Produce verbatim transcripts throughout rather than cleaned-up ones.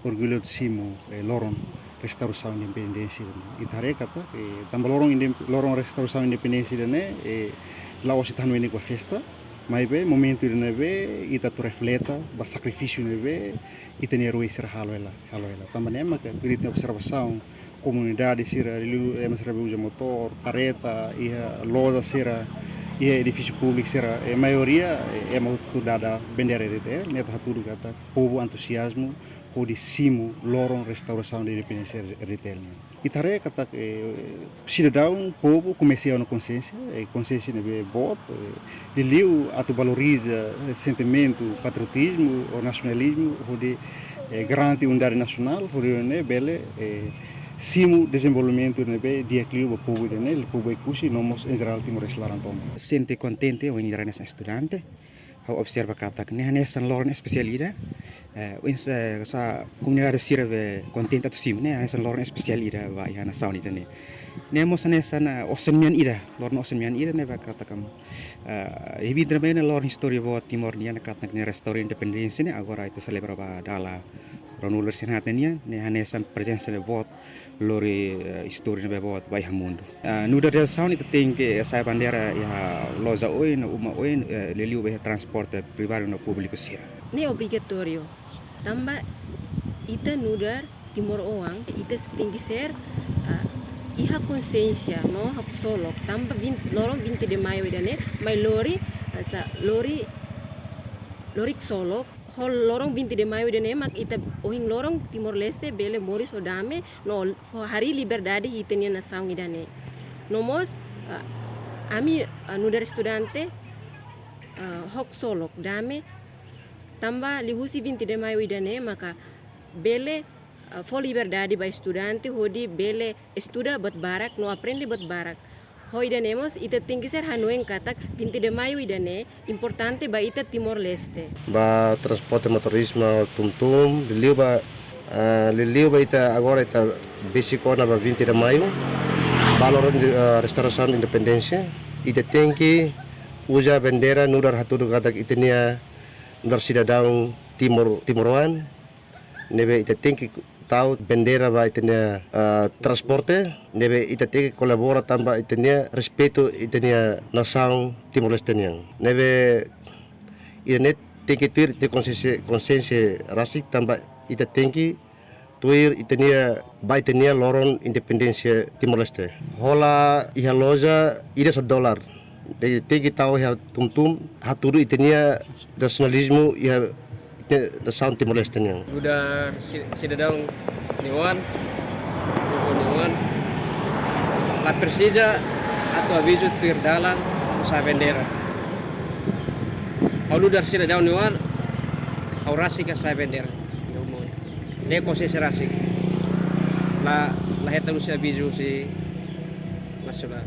orgullu atu simu, eh, loron restaurasaun independénsia ida-ne'e. Ita haree katak, eh, tanba loron indep-, loron restaurasaun independénsia ida-ne'e, eh, la'ós ita hanoin ne'e kona-ba festa, maibé momentu ida ne'ebé ita atu refleta ba sakrifísiu ne'ebé ita-nia eroi sira halo hela, halo hela. Tanba ne'e maka, tuir ita-nia observasaun, komunidade sira, liuliu ema sira be uza motór, karreta, iha loja sira, iha edifísiu públiku sira, eh, maioria, eh, ema hotu-hotu dada bandeira R D T L, ne'e atu hatudu katak povu entuziazmu hodi simu loron restaurasaun independénsia R D T L nian. Ita haree katak, eh, sidadaun, povu komesa iha ona konxiénsia, eh, konxiénsia ne'ebé boot, eh, liuliu atu valoriza, eh, sentimentu patriotizmu ou nasionalizmu, hodi, eh, garante unidade nasionál, hodi nune'e bele, eh, simu dezenvolvimentu ne'ebé di'ak liu ba povu ida-ne'e, povu Oekusi, no mós en jerál Timor-Leste laran tomak. Sente kontente ohin ita hanesan estudante. Ha'u observa katak ne'e hanesan loron espesiál ida. Eh, oinsá, sá komunidade sira be kontente atu simu, ne'e hanesan loron espesiál ida ba iha nasaun ida-ne'e. Ne'e mós hanesan, eh, osan mean ida, loron osan mean ida ne'ebé katak, eh, iha vinte de maio ne'e loron istória boot Timor nian katak ne'e restaura independénsia ne'e agora ita selebra ba dala ruanulu-resin-haat nian, ne'e hanesan prezensa ne'e boot lori, eh, istória ne'ebé boot ba iha mundu. Eh, nu'udar nasaun ita tenke hasa'e bandeira iha loja oin, uma oin, eh, liuliu ba iha transporte privadu no públiku sira. Ne'e obrigatóriu. Tanba ita nu'udar timoroan, ita tenke ser, ah, iha konxiénsia no haksolok. Tanba vin-, loron vinte de maio ida-ne'e, mai lori, ah, sá, lori, lori ksolok, ho loron vinte de maio ida-ne'e mak ita ohin loron Timor-Leste bele moris ho dame, no fó harii liberdade iha ita-nia nasaun ida-ne'e. No mós, ah, ami, ah, nu'udar estudante, ah, haksolok dame, tanba liuhusi vinte de maio ida-ne'e maka bele, ah, fó liberdade ba estudante hodi bele estuda buat barak no aprende buat barak. Ho ida-ne'e mós ita tenke ser hanoin katak vinte de maio ida-ne'e importante ba ita Timor-Leste. Ba transporte motorizmu tum-tum, liuliu ba, ah, liuliu ba ita agora ita besik ona ba vinte de maio, ba loron, ah, restaurasaun independénsia, ita tenke uza bandeira nu'udar hatudu katak ita-nia nu'udar sidadaun Timor, timoroan, ne'ebé ita tenke tau bandeira ba ita-nia, ah, transporte, ne'ebé ita tenke kolabora tanba ita-nia respeitu ita-nia nasaun Timor-Leste nian. Ne'ebé ita-nia tenke tuir ita-nia konxiénsia, konxiénsia rasik tanba ita tenke tuir ita-nia, ba ita-nia loron independénsia Timor-Leste. Hola iha loja ida satu dolar. Jadi tenke tau iha tum-tum, hatudu ita-nia nasionalizmu iha ita-nia nasaun Timor-Leste nian. Nu'udar si-, sidadaun nia oan, povu nia oan, la presiza atu avizu tuir dalan atu hasa'e bandeira. Ha'u nu'udar sidadaun nia oan, ha'u rasik hasa'e bandeira. Ne'e konxiénsia rasik. La, la hetan husi avizu husi nasionál.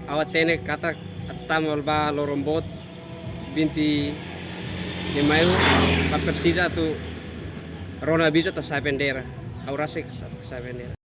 Ha'u hatene katak atu tama ba loron boot vinte de maio, la presiza atu rona avizu atu hasa'e bandeira. Ha'u rasik hasa'e bandeira.